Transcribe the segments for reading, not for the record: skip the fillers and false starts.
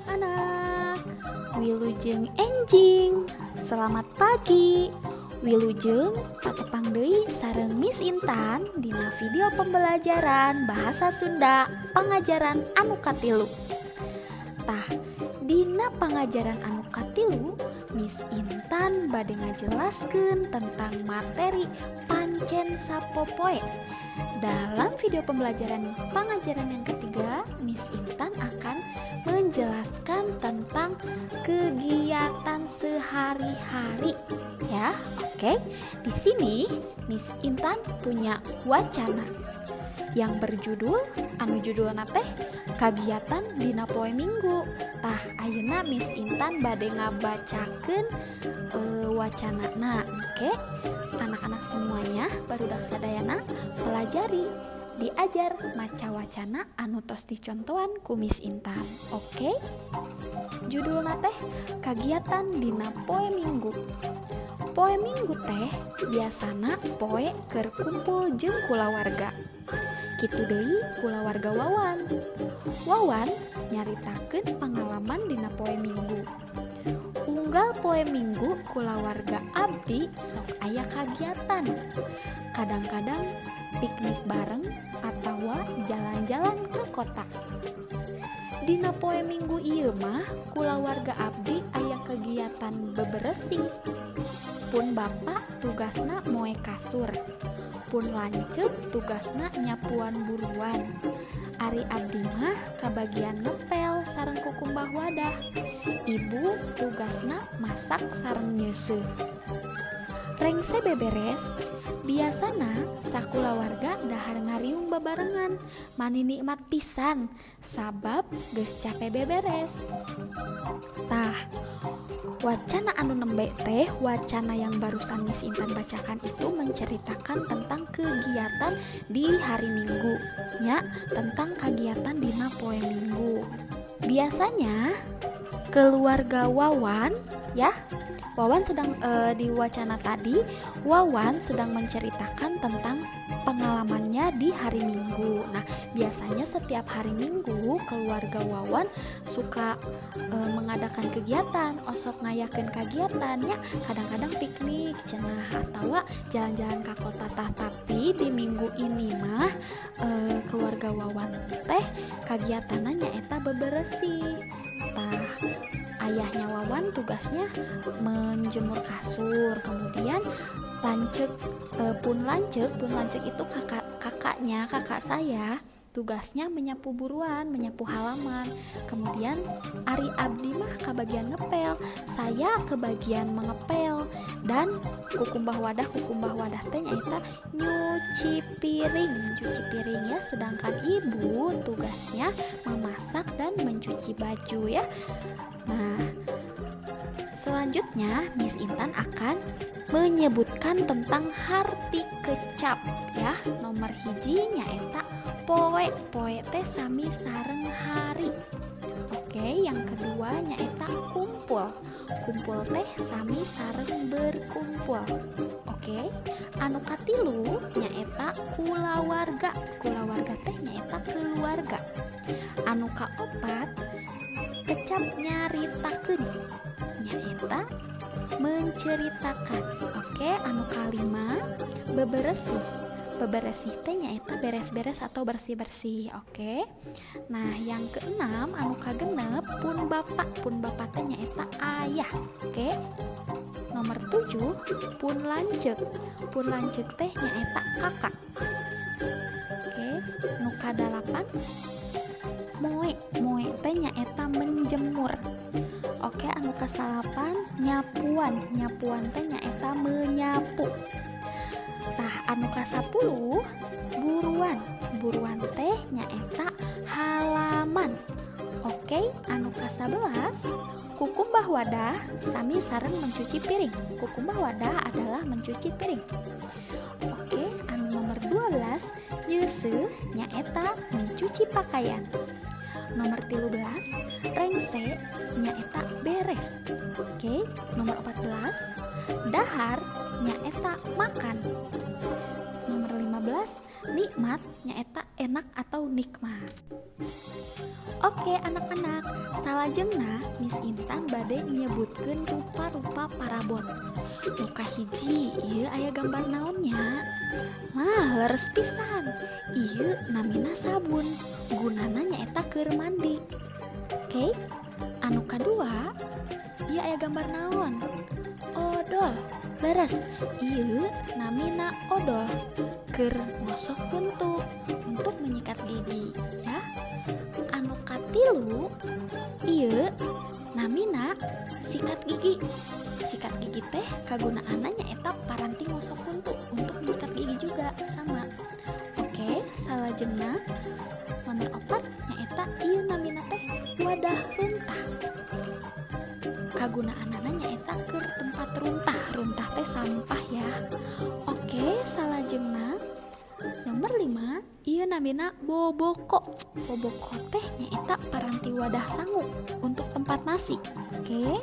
Anak-anak. Wilujeng enjing. Selamat pagi. Wilujeng patepang deui sareng Miss Intan dina video pembelajaran bahasa Sunda pangajaran anu katilu. Tah, dina pangajaran anu katilu, Miss Intan bade ngajelaskeun tentang materi pancen sapopoe. Dalam video pembelajaran pangajaran yang ketiga, Miss Intan akan menjelaskan tentang kegiatan sehari-hari. Ya, oke. Di sini Miss Intan punya wacana yang berjudul, anu judulna teh kagiatan dina poe Minggu. Tah, ayeuna Miss Intan bade ngabacakeun wacana. Nah, oke. Anak-anak semuanya, barudak sadayana, pelajari, diajar maca wacana anu tos dicontohan ku Miss Intan. Oke. Judulna teh kagiatan dina poe Minggu. Poe Minggu teh biasana poe keur kumpul jeung kulawarga. Kitu deui kulawarga Wawan. Wawan nyaritakeun pangalaman dina poe Minggu. "Unggal poe Minggu kulawarga abdi sok aya kagiatan. Kadang-kadang piknik bareng atawa jalan-jalan ke kota. Dina poe Minggu ieu mah kulawarga abdi aya kegiatan beberesih. Pun bapak tugasna moe kasur. Pun lanceuk tugasna nyapuan buruan. Ari abdi mah kabagian ngepel sareng kukumbah wadah. Ibu tugasna masak sareng nyeuseuh. Rengse beberes, biasana sakulawarga dahar ngariung babarengan, mani nikmat pisan sabab geus cape beberes." Tah, wacana anu nembe teh, wacana yang barusan Miss Intan bacakan itu menceritakan tentang kegiatan di hari Minggu nya, tentang kegiatan dina poe Minggu. Biasanya keluarga Wawan ya, Wawan sedang di wacana tadi Wawan sedang menceritakan tentang pengalamannya di hari Minggu. Nah, biasanya setiap hari Minggu keluarga Wawan suka mengadakan kegiatan, osok ngayakeun kegiatan ya, kadang-kadang piknik cenah atau jalan-jalan ke kota. Tah, tapi di minggu ini mah keluarga Wawan teh kegiatannya nyaeta beberesih. Tah, ayahnya Wawan tugasnya menjemur kasur, kemudian lanceuk pun lanceuk itu kakak, kakaknya, kakak saya, tugasnya menyapu buruan, menyapu halaman. Kemudian ari abdi mah kebagian ngepel, saya kebagian mengepel dan kukumbah wadah. Kukumbah wadah teh nyaeta nyuci piring, mencuci piring ya. Sedangkan ibu tugasnya memasak dan mencuci baju ya. Nah, selanjutnya Miss Intan akan menyebutkan tentang harti kecap ya. Nomor hiji nyaeta poe. Poe teh sami sareng hari. Oke, yang kedua nyaeta kumpul. Kumpul teh sami sareng berkumpul. Oke, anu katilu nyaeta kulawarga. Kulawarga teh nyaeta keluarga. Anu kaopat, kecap nyaritakeun, nyaeta menceritakan. Oke, anu kalima, beberesih. Beberesih teh nyaeta beres-beres atau bersih-bersih. Oke, nah, yang keenam, anu kagenep, pun bapak. Pun bapak teh nyaeta ayah. Oke, nomor 7, pun lanceuk. Pun lanceuk teh nyaeta kakak. Oke, nu kadalapan, moe. Moe teh nyaeta menjemur. Oke, anu kasalapan, nyapuan. Nyapuan teh nyaeta menyapu. Tah, anu kasapuluh, buruan. Buruan teh nyaeta halaman. Oke, anu ka-11, kukumbah wadah sami sareng mencuci piring. Kukumbah wadah adalah mencuci piring. Oke, anu nomor 12, nyeuseuh nyaeta mencuci pakaian. Nomor 13, rengse nyaeta beres. Oke, nomor 14, dahar nyaeta makan. Nomor 15, nikmat nyaeta enak atau nikmat. Oke anak-anak, salajengna Miss Intan bade nyebutkeun rupa-rupa parabot. Nu kahiji, ieu aya gambar naon nya? Nah, leres pisan. Ieu namina sabun. Gunana nyaeta keur mandi. Oke, anu kadua, ieu aya gambar naon? Odol. Leres, ieu namina odol. Keur ngosok huntu untuk menyikat gigi ya. Anu katilu, ieu namina sikat gigi. Sikat gigi teh kagunaanna nyaeta paranti ngosok huntu untuk menyikat gigi juga sama. Oke, salajengna nomor 4 nyaeta ieu namina teh wadah runtah. Kagunaanana nyaeta keur tempat runtah. Runtah teh sampah ya. Oke, salajengna nomor 5, ieu namina boboko. Boboko teh nyaeta paranti wadah sangu untuk tempat nasi. Oke,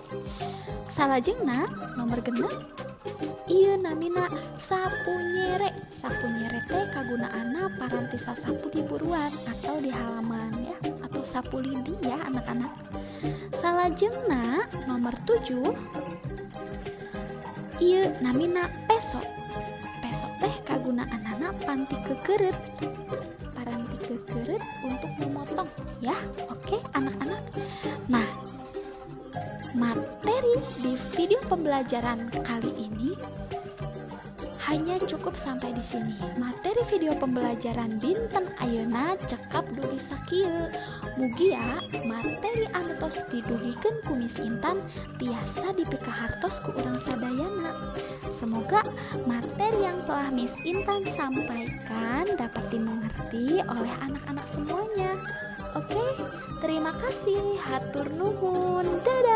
salajengna nomor 6, ieu namina sapu nyere. Sapu nyere teh kagunaanna paranti sasapu di buruan atau di halaman ya, atau sapu lidi ya, anak-anak. Salajengna nomor 7, ieu namina peso. Peso teh kagunaanana panti kekeret, paranti kekeret untuk memotong ya. Oke anak-anak, nah, materi di video pembelajaran kali ini hanya cukup sampai di sini. Materi video pembelajaran dinten ayeuna cekap dugi sakieu. Mugia materi anu tos didugikeun ku Miss Intan tiasa dipikahartos ku urang sadayana. Semoga materi yang telah Miss Intan sampaikan dapat dimengerti oleh anak-anak semuanya. Oke, terima kasih. Hatur nuhun. Dadah.